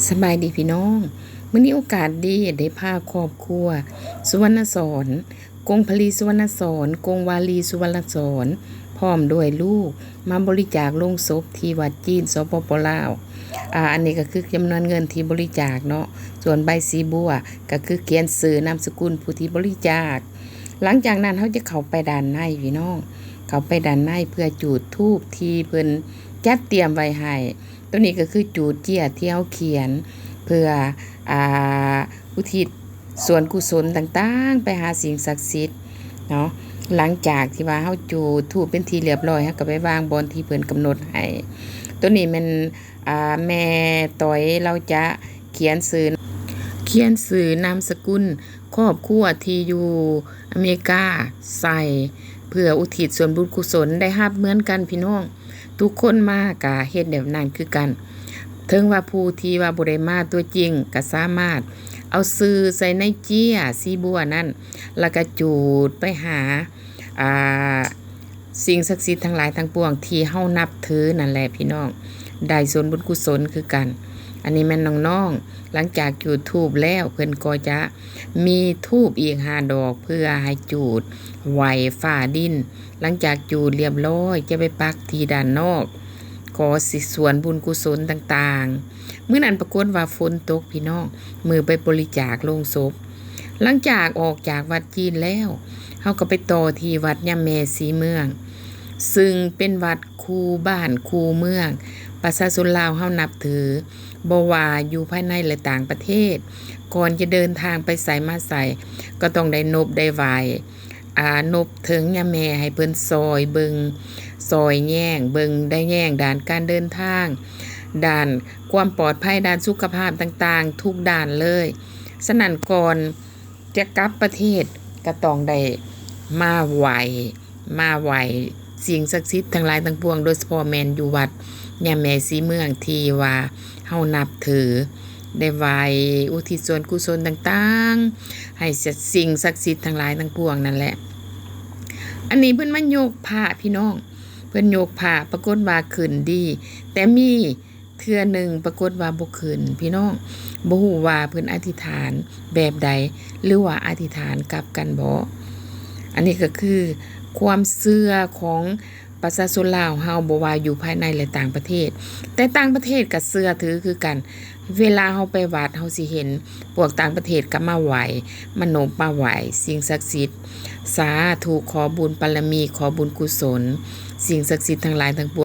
ສະບາຍດີພີ່ນ້ອງ, ມື້ນີ້ໂອກາດດີໄດ້ພາຄອບຄົວສຸວັນນະສອນ ກົງຜະລີສຸວັນນະສອນ ກົງວາລີສຸວັນນະສອນ ພ້ອມດ້ວຍລູກ ມາບໍລິຈາກໂລງສົບທີ່ວັດຈີນ ສປປ ລາວ. ອາ ອັນນີ້ກໍຄືຈຳນວນເງິນທີ່ບໍລິຈາກເນາະ, ສ່ວນໃບສີບົວກໍຄືຂຽນຊື່ນາມສະກຸນຜູ້ທີ່ບໍລິຈາກ. ຫຼັງຈາກນັ້ນເຮົາຈະເຂົ້າໄປດ້ານໃນພີ່ນ້ອງ, ເຂົ້າໄປດ້ານໃນເພື່ອຈູດທູບທີ່ເພິ່ນຈັດຕຽມໄວ້ໃຫ້. ໂຕນີ້ກໍຄືຈູດເຈ້ຍທີ່ເຮົາຂຽນເພື່ອ ອາ ອຸທິດສ່ວນກຸສົນຕ່າງໆ ໄປຫາສິ່ງສັກສິດເນາະ. ຫຼັງຈາກທີ່ວ່າເຮົາຈູດທູບເປັນທີ່ລຽບຮ້ອຍ ເຮົາກໍໄປວາງບ່ອນທີ່ເພິ່ນກຳນົດໃຫ້. ໂຕນີ້ແມ່ນ ອາ ແມ່ຕ້ອຍລາວຈະຂຽນຊື່ ຂຽນຊື່ນາມສະກຸນຄອບຄົວທີ່ຢູ່ອາເມລິກາໃສ່ ເພື່ອອຸທິດສ່ວນບຸນກຸສົນ ໄດ້ຮັບເໝືອນກັນພີ່ນ້ອງ. ທຸກຄົນມາກະເຮັດແບບນັ້ນຄືກັນ. ເຖິງວ່າຜູ້ທີ່ວ່າບໍ່ໄດ້ມາຕົວຈິງ ກະສາມາດເອົາຊື່ໃສ່ໃນເຈ້ຍສີບົວນັ້ນ ແລ້ວກະຈູດໄປຫາ ອາ ສິ່ງສັກສິດທັງຫຼາຍທັງປວງທີ່ເຮົານັບຖືນັ້ນແຫຼະພີ່ນ້ອງ, ໄດ້ສ່ວນບຸນກຸສົນຄືກັນ. ອັນນີ້ແມ່ນນ້ອງໆ ຫຼັງຈາກຈູດທູບແລ້ວ ເພິ່ນກໍຈະມີທູບອີກຫ້າດອກ ເພື່ອໃຫ້ຈູດໄຫວ້ຟ້າດິນ. ຫຼັງຈາກຈູດລຽບຮ້ອຍ ຈະໄປປັກທີ່ດ້ານນອກ ກໍຊິສ່ວນບຸນກຸສົນຕ່າງໆ. ມື້ນັ້ນປາກົດວ່າຝົນຕົກພີ່ນ້ອງ, ມື້ໄປບໍລິຈາກໂລງສົບ. ຫຼັງຈາກອອກຈາກວັດຈີນແລ້ວ ເຮົາກໍໄປຕໍ່ທີ່ວັດຍາແມ່ສີເມືອງ ຊຶ່ງເປັນວັດຄູ່ບ້ານຄູ່ເມືອງ ປະຊາຊົນລາວເຮົານັບຖື ບໍ່ວ່າຢູ່ພາຍໃນ ແລະ ຕ່າງປະເທດ. ກ່ອນຈະເດີນທາງໄປໃສມາໃສ ກໍຕ້ອງໄດ້ນົບໄດ້ໄຫວ້ ອາ ນົບເຖິງຍາແມ່ໃຫ້ເພິ່ນຊ່ອຍເບິ່ງ ຊ່ອຍແຍງເບິ່ງໄດ້ແຍງດ້ານການເດີນທາງ, ດ້ານຄວາມປອດໄພ, ດ້ານສຸຂະພາບຕ່າງໆ ທຸກດ້ານເລີຍ. ສະນັ້ນ ກ່ອນຈະກັບປະເທດ ກໍຕ້ອງໄດ້ມາໄຫວ້ ມາໄຫວ້ສິ່ງສັກສິດທັງຫຼາຍທັງປວງ, ໂດຍສະເພາະແມ່ນຢູ່ວັດຍາແມ່ສີເມືອງທີ່ວ່າເຮົານັບຖື, ໄດ້ໄຫວ້ອຸທິດສ່ວນກຸສົນຕ່າງໆ ໃຫ້ສະ ສິ່ງສັກສິດທັງຫຼາຍທັງປວງນັ້ນແຫຼະ. ອັນນີ້ເພິ່ນມາຍົກພະພີ່ນ້ອງ, ເພິ່ນຍົກພະ ປາກົດວ່າຂຶ້ນດີ, ແຕ່ມີ ເທື່ອໜຶ່ງປາກົດວ່າບໍ່ຂຶ້ນພີ່ນ້ອງ, ບໍ່ຮູ້ວ່າເພິ່ນອະທິຖານແບບໃດ ຫຼືວ່າອະທິຖານກັບກັນບໍ? ອັນນີ້ກໍຄືຄວາມເຊື່ອຂອງປະຊາຊົນລາວເຮົາ, ບໍ່ວ່າຢູ່ພາຍໃນ ແລະ ຕ່າງປະເທດ, ແຕ່ຕ່າງປະເທດກໍເຊື່ອຖືຄືກັນ. ເວລາເຮົາໄປວັດ ເຮົາຊິເຫັນພວກຕ່າງປະເທດກໍມາໄຫວ້, ມານົບມາໄຫວ້ສິ່ງສັກສິດ, ສາທຸ ຂໍບຸນບາລະມີ, ຂໍບຸນກຸສົນ, ສິ່ງສັກສິດທັງຫຼາຍທັງປວງ